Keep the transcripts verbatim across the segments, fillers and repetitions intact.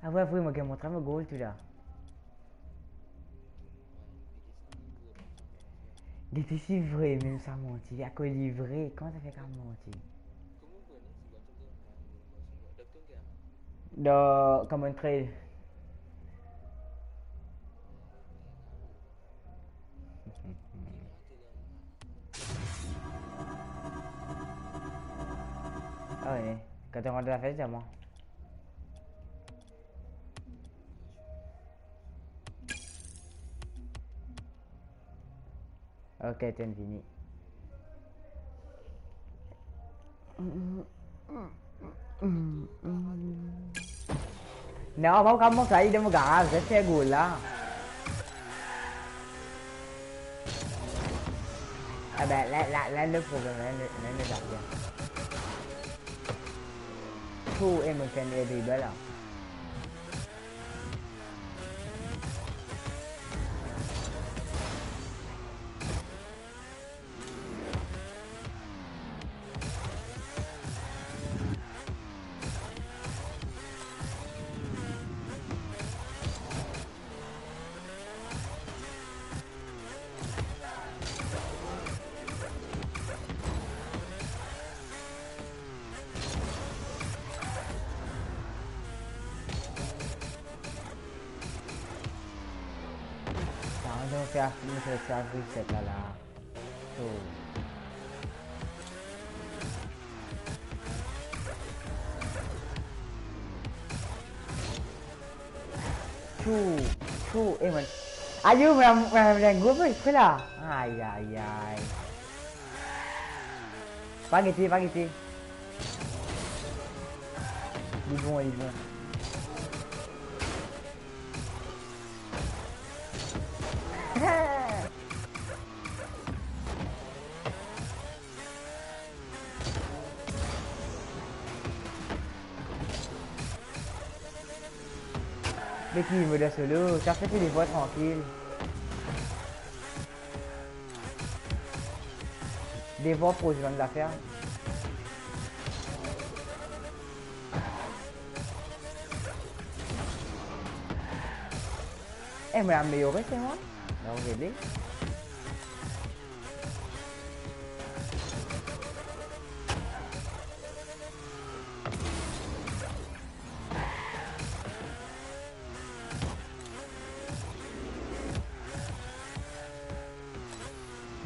Vre, vre, mo gagn mo travo gol tou la. Gete si vre, mem sa manti. Akoz li vre, kouma sa fer kav manti? Dan Common Trade. Ah ouais, kan to rant dan lafer, dir mwa. Ok, tenn vini. Non, pa kav mont sa, li dan mo garaz, res fer gol la. Ah ben, la, la, la, le problem, la, le, la, le zafer. Pou, eh, mo fer enn dribl la. Sa, nou fer, nou fer sa, reset la, la. So. Chou, chou, eh, man. Ayo, mwa, mwa, mwa, gro boy, pre la. Ay, ay, ay. Pa gete, pa gete. Li bon, li bon. Me ki, mo dan solo, sa fer tou de vwa trankil. De vwa pou zwenn zafer. Eh, mo ameliore, se mwa. Non, rele.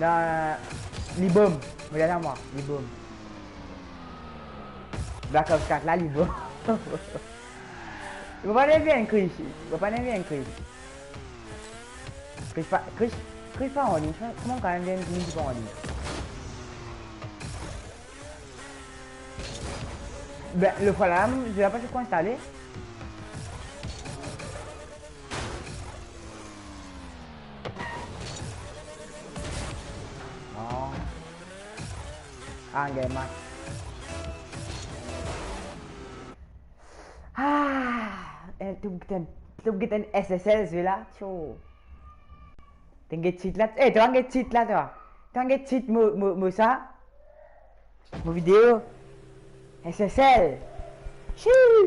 Dan, li bom. Mo dir twa, li bom. Black Ops kat la, li bom. Mo pa nerve enn Chris. Mo pa nerve enn Chris. Chris pa, Chris, Chris pa anlign. Kouma kan mem vinn, vinn pa anlign? Ben, le fwa la, je la pa ti pou instale. Non. Ah, gagn match. Ah, eh, to get enn, to get enn S S L, sela, tio. Tann get tit la, eh, tann get tit la, twa. Tann get tit mo, mo, mo sa. Mo video. S S L. Chii.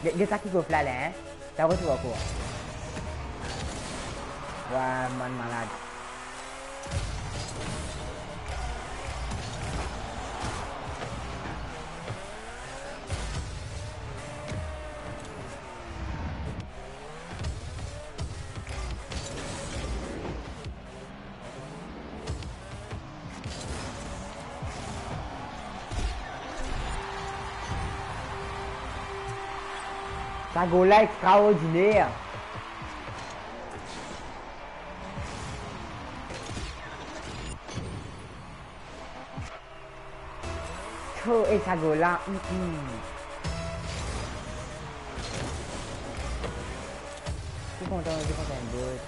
Get, get sa ki kof la, la, hein. Sa retrouv ankor. Wa, bann malad. Sa gol la extraordiner. Oh, e sa gol la, mm, mm. Ki kontan, ki kontan enn bot.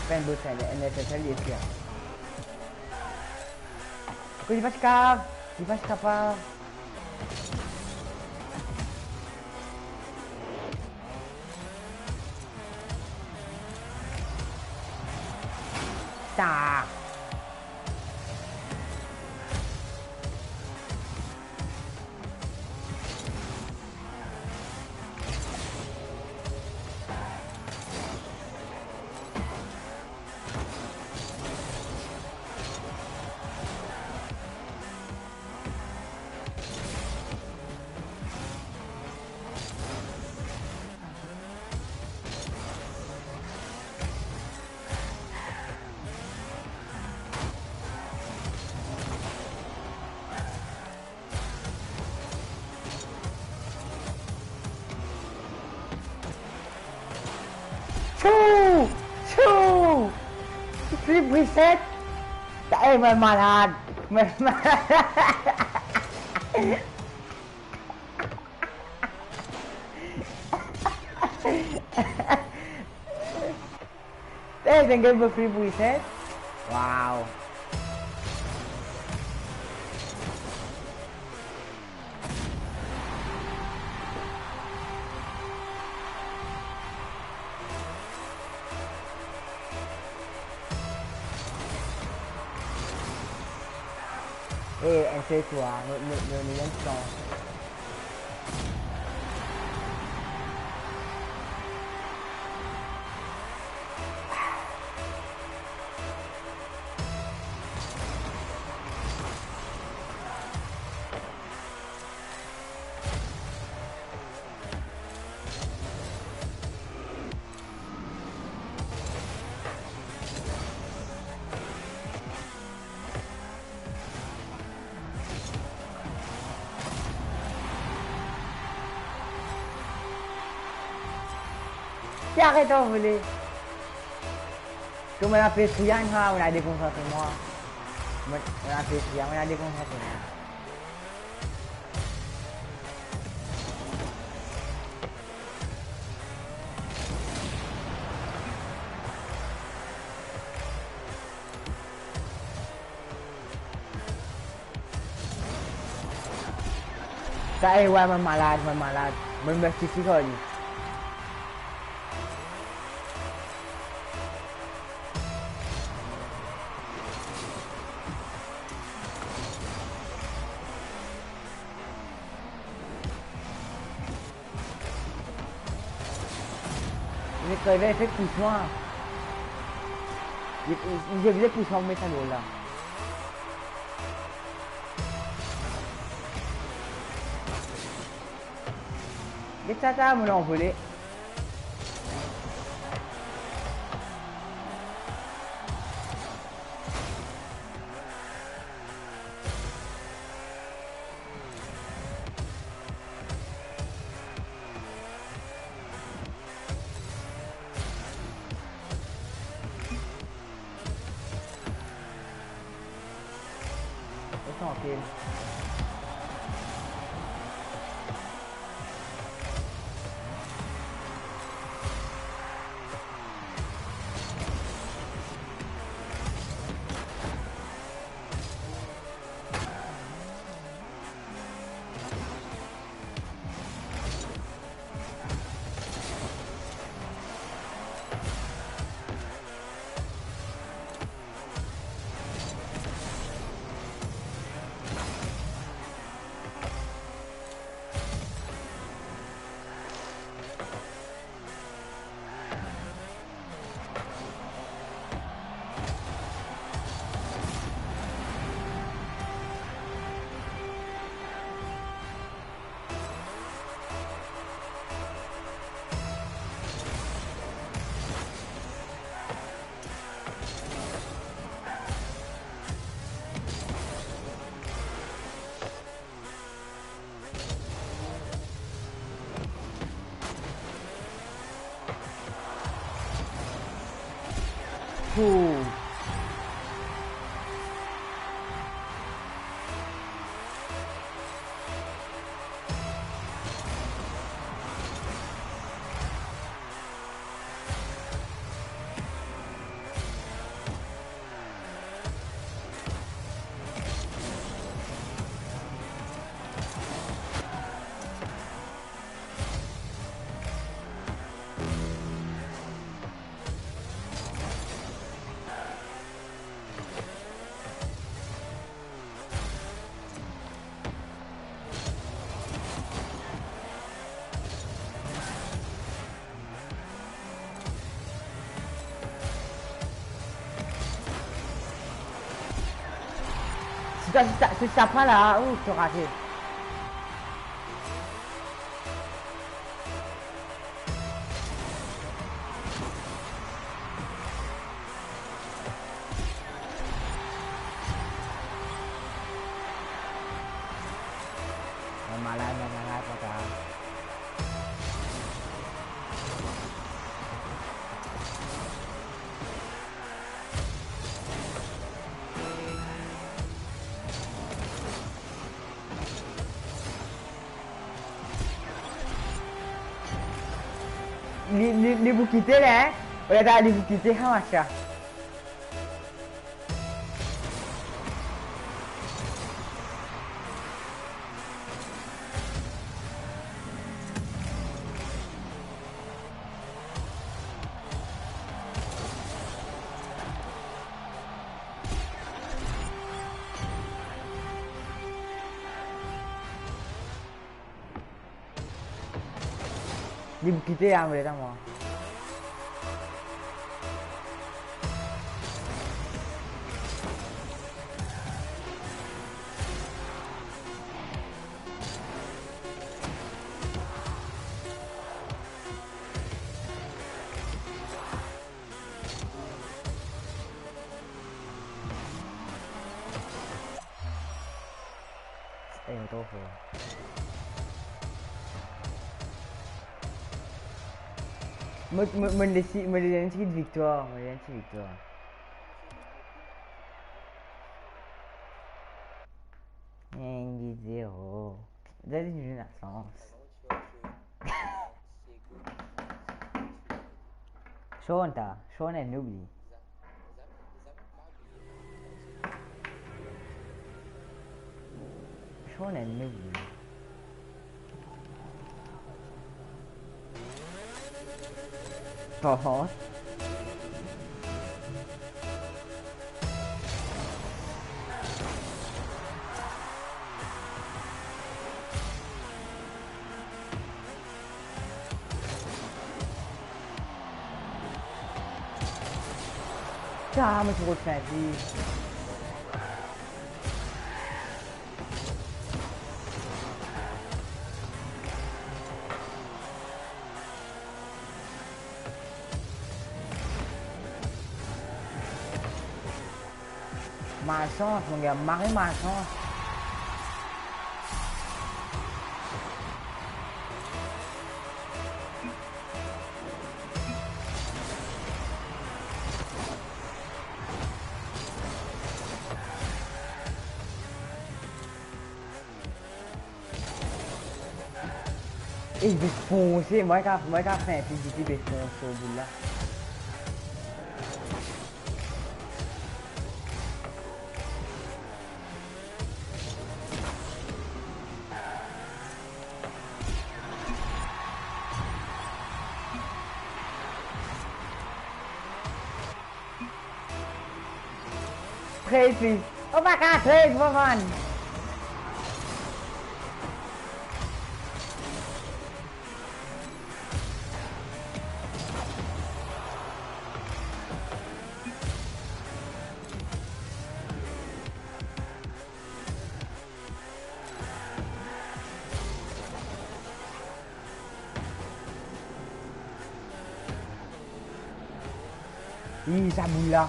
Pa enn bot, sa, enn S S L, li ete la. Akoz li pa ti kav, li pa ti kapav. Ta. Sa, eh, mwa malad. Mwa malad. Eh, zengel be free reset. Wow. Eh, essaye toi, me, me, me, me donn tan. Ti aret anvole. Kouma ena pe kriye, ha, mo ena dekonsantre mwa. Mo, mo ena pe kriye, mo ena dekonsantre mwa. Sa, eh, wey, mo malad, mo malad. Mo, mo sifi ar li. Li kreve, li fer kousmar. Li, li, li, li fer kousmar pou met sa gol la. Get sa, sa, mo anvole. Res trankil. Pou. Si ta, si ta, si ta pa la, ou, to rate. Mo malad, mo malad, mo malad. Li, li, li pou kite la, hein? Ou la ta li pou kite, ha, macha. Li pou kite la, mo letan mwa. Eh, mo tro for. Mo, mo, mo les, mo les enn ti viktwar, mo les enn ti viktwar. Enn zero. Zot inn vinn lasans. Sean ta, Sean enn noub li. Sean enn noub li. Par kont, sa, mo ti rod fin ti. Malsans, mon gar, mari malsans. E li pe fonse, mwa ka, mwa ka fer enn ti, ti pe fonse lor boul la. Trade, please. Oh my God, trade, come on. Ih, sa boul la.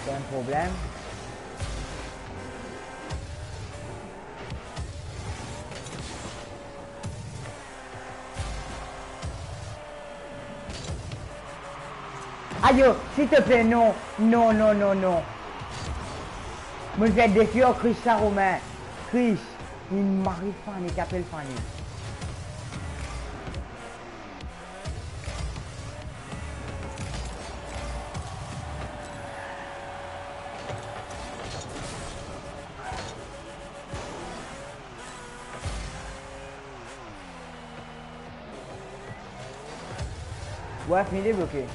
Okenn problem. Ayo, silteple, non, non, non, non, non. Mo fer defi ar Chris Saint-Romain. Chris, inn mari Fanny, ki apel Fanny. Wi, fini debloke.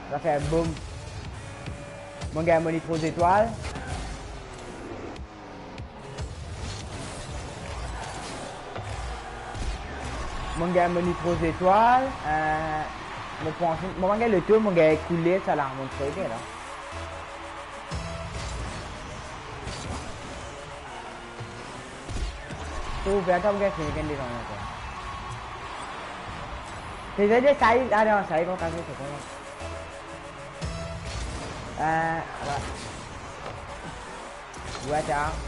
Zafer boum. Mo gagn mo nitro zetwal. Mo gagn mo nitro zetwal. Eh, mo panse, mo gagn le tour, mo gagn koule sa la, mo trede la. Ou ouver, atann, gagn fini, gagn dezan ankor. Te zede sa, ale, sa, bon, kaze, se bon. Eh, wi. Wi, atann.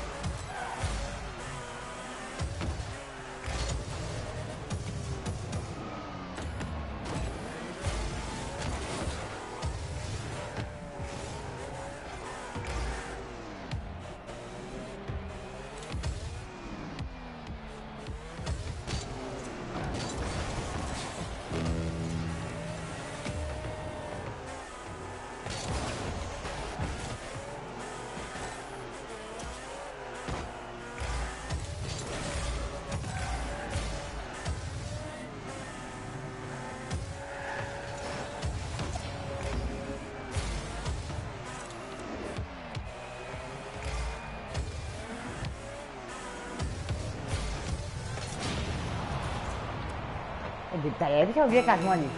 Eh, depi taler, li pe oublie kas mwa li.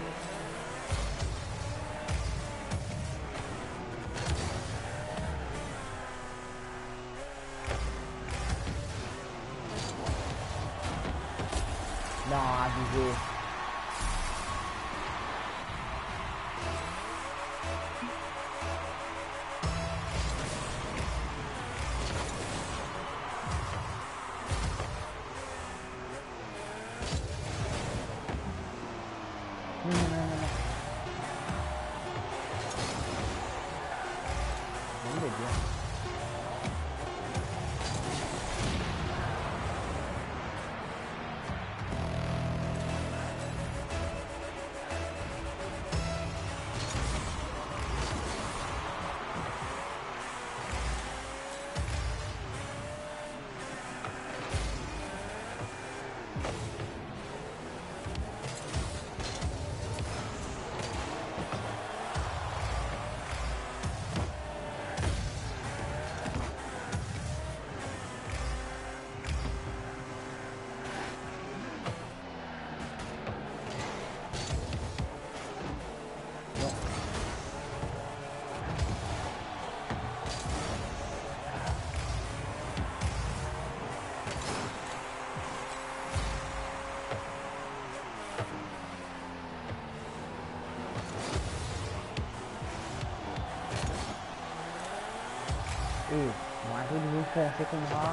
Non, abize. Non, non, non, non, non. Non, mais bien. Eh, mwa, zot vinn fonse kouma.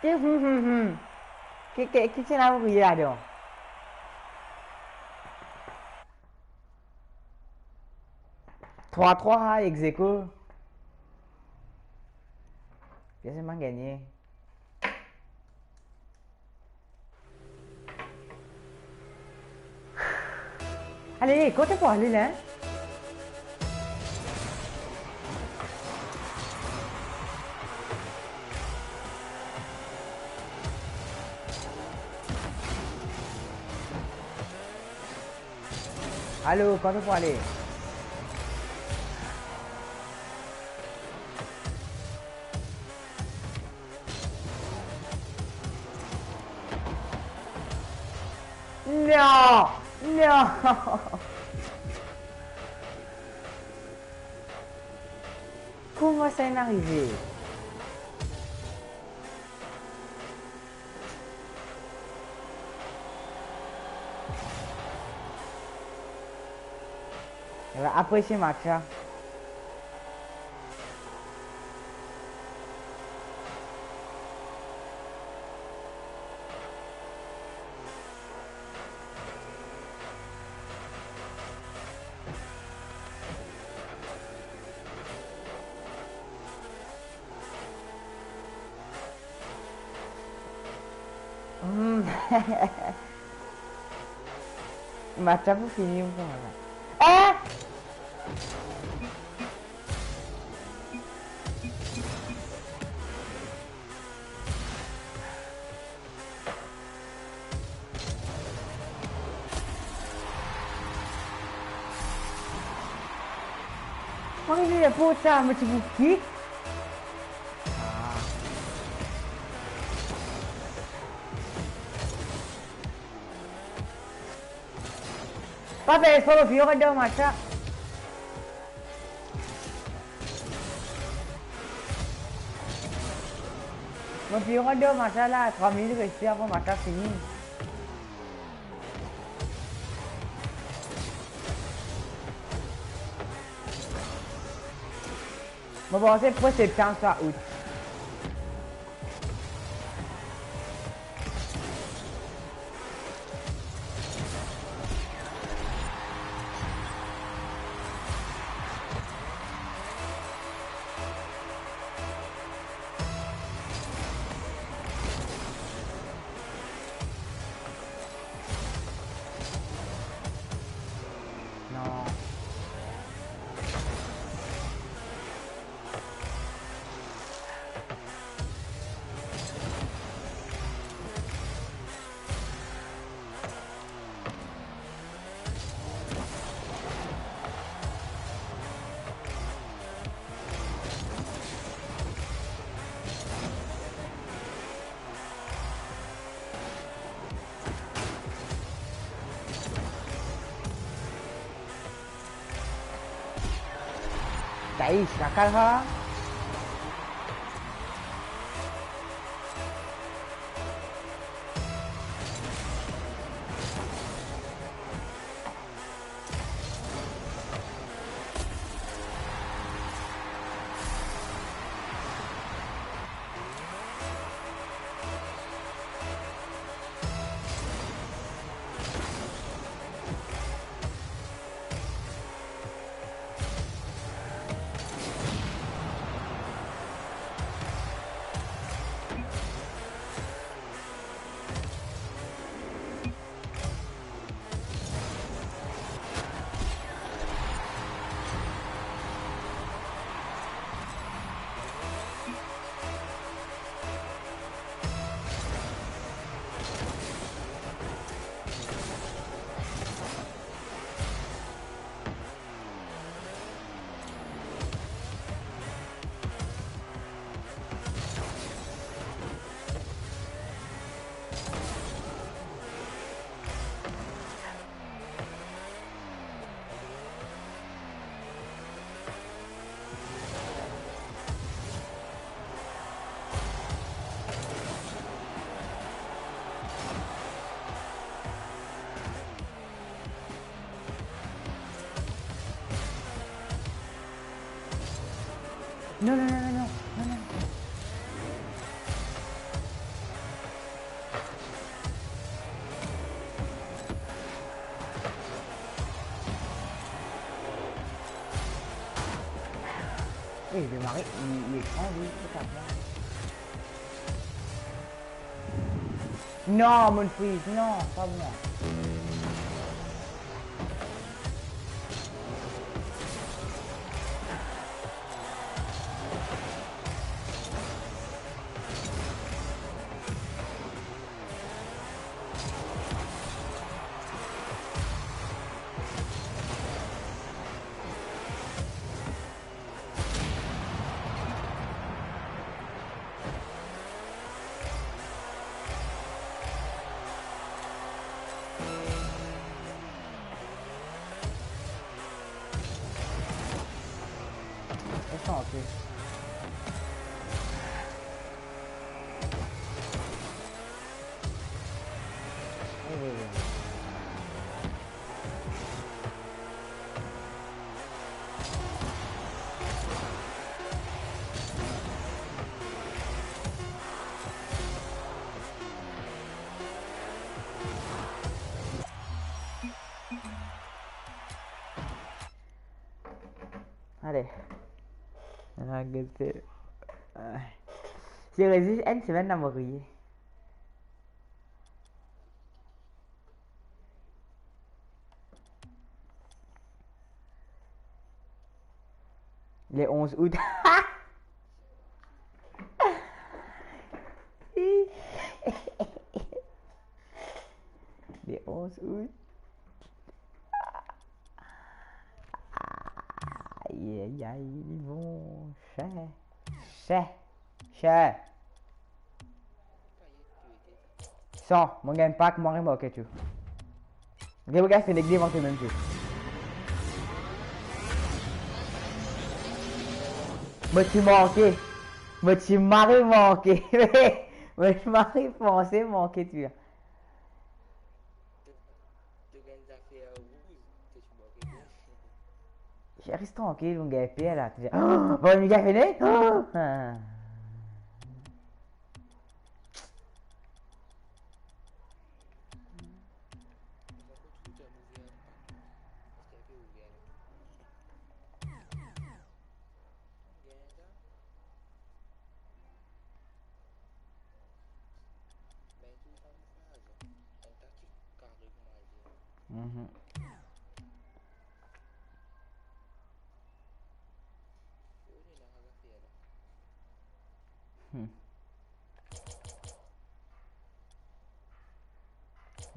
Ki, hmm, hmm, hmm. Ki, ki, ki ti ena pou kriye ladan? Trwa trwa, ha, ex aequo. Kisa bann gagne? Ale, kote pou ale la? Alo, kote pou ale? Non! Non! Kouma sa inn arive? Apre se match la. Hmm. Match la pou fini ou kouma la? Eh! Mo arive pou sa, mo ti pou kick. Ah. Pa fer espre, mo fini ankor dan match la. Mo fini ankor dan match la, la, trwa minit reste avan match la fini. Mo panse pre septam swa out. Non. Guys, gagal ha. Non, non, non, non, non, non, non. Li demare, li, li ekran, li, se pa bon. Non, monn freeze, non, pa bon. Res tranquil. Wi, wi, wi. Ale. Ala, gete. Ay. Si rezis enn semenn, la mo riye. Le onz out. Le onz out. Aïe, aïe, aïe, bon, cher, cher, cher. San, mo gagn pak, mo remake tou. Ok, mo gagn fini devan tou mem tou. Mo ti manke. Mo ti mari manke. Mo ti mari panse manke tou. To gagn zafer rouz, to ti manke bien. Res trankil, mo gagn per la. Bon, mo gagn fini. Ah. Mhm. Hmm.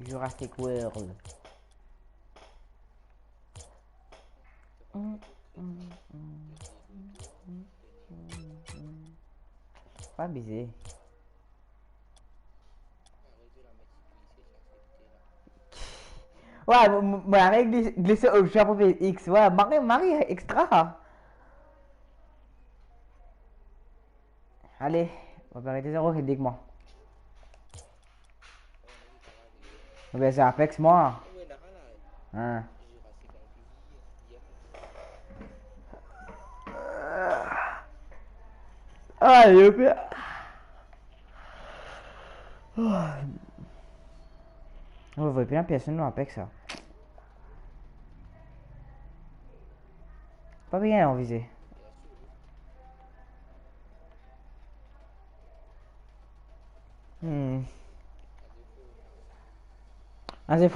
Jurassic World. Pa abize. Wi, mo, mo, mo res glis, glis opsion pou fer X. Wi, mari, mari extra. Ale, mo pe arete zero headache mwa. Mo pe zwe Apex mwa. Hein. Ayo, pe. Oh. Mo vwar pena personn dan Apex sa. Pa bien anvize. Hmm. Aze